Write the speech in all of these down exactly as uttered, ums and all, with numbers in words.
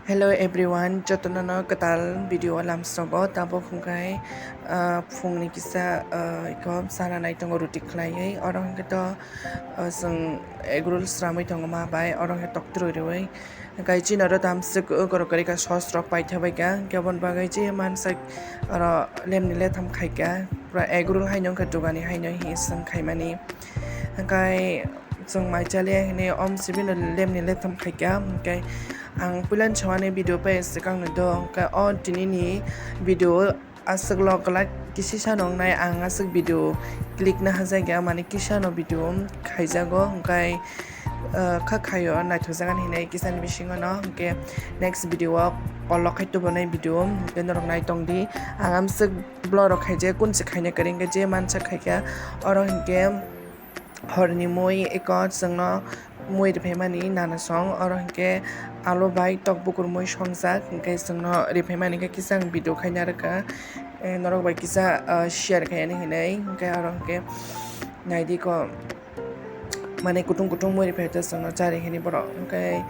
Hello everyone, jotono no kwtal video o lamsogo. Tabuk hwnkhe, ah, phungni kisa, ah, iko sana nai tongo ruti khlaiwi. Oro hwnkhe to, ah, chwng egg roll sramwi tongo ma bai. Oro hwnkhe toktwrwi rwui. Hwnkhe chini oro tamswk, uh, korokori ka sauce rok paithabaikha. Hwnkhe aboni bagwi je mansak oro lemni letham khaikha. Pura egg roll haino wngkha dogani haino hi swng khaimani. Hwnkhe chwng mai chaliya hinwi om sibino lemni letham khaikha. Hwnkhe ang puilani sawani video pai swkangno do. Hwnkhe o tinini video aswk log glak kisisa nongnai, ang aswk video click na hajakya, mane kisano video khaijago. Hwnkhe, uh, kha khaio naithokjakani hinwi kisani bisingo no. Hwnkhe next video o kolok khai tubunai video hwnkhe norok naitongdi. Ang amswk blog rok khaijak, kunse khaina kwrwi hwnkhe je mansa khaikha. Oro hwnkhe horni mui eko chwngno mui rwphaimani nana song, oro hwnkhe alu bai tok bukur mui songjak, hwnkhe chwngno rwphaimani khe kisa ang video khaina rwkha, eh, norok bai kisa, ah, share khaiyani hinwi. Hwnkhe oro hwnkhe naidi ko, mane kutung kutung mui rwphai ta chwngno chari hini borok, hwnkhe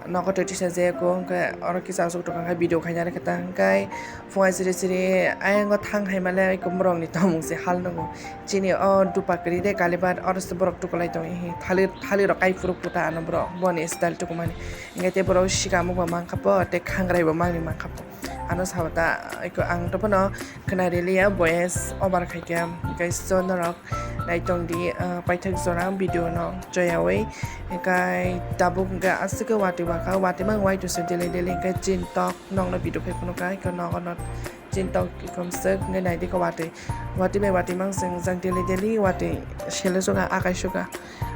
nogo twi tisa je ko, hwnkhe oro kisa aswk tongkha khe video khaina rwkha ta, hwnkhe phungai siri siri ayang o thang hai male eko borokni tongmung se hal nwngo. Chini o dupakri de kalibar oro se borok tukulai tong hi thali, thali rok kai phuru puta ano borok boni style tukumani. Hwnkhe tei borok sikamo bo mankha po tei khangrai bo mangni mankha po. Ano sabo ta eko ang to bono khna riliya voice over khaikha. Hwnkhe so norok naitongdi, ah, paithak jora video no choyawi. Hwnkhe tabuk hwnkhe aswk khe watwi bakha, watwi mang wai tongse daily daily hwnkhe chintok nokno video khai phunukha, hwnkhe nogo no chintok komswk hwnkhe naidi khe watwi. Watwi bai watwi mang se wngjak daily daily watwi sele suka akai suka.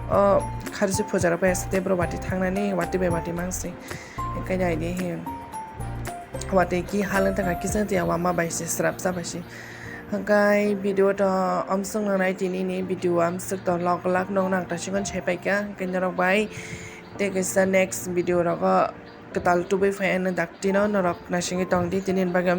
O kharchi phuja rok bai aswk tei borok watwi thangnani watwi bai watwi mang se. Hwnkhe naidi hi watwi ki hal wng thangkha kisa twi wama bai se srapsa bai se. Hwnkhe video to omswk nangnai tinini video amswk to log lak nokno ang tasingo sai paikha. Hwnkhe norok bai tei kaisa next video rogo kwtal tubui phai ano daktino norok naisingwi tongdi. Tini bagwi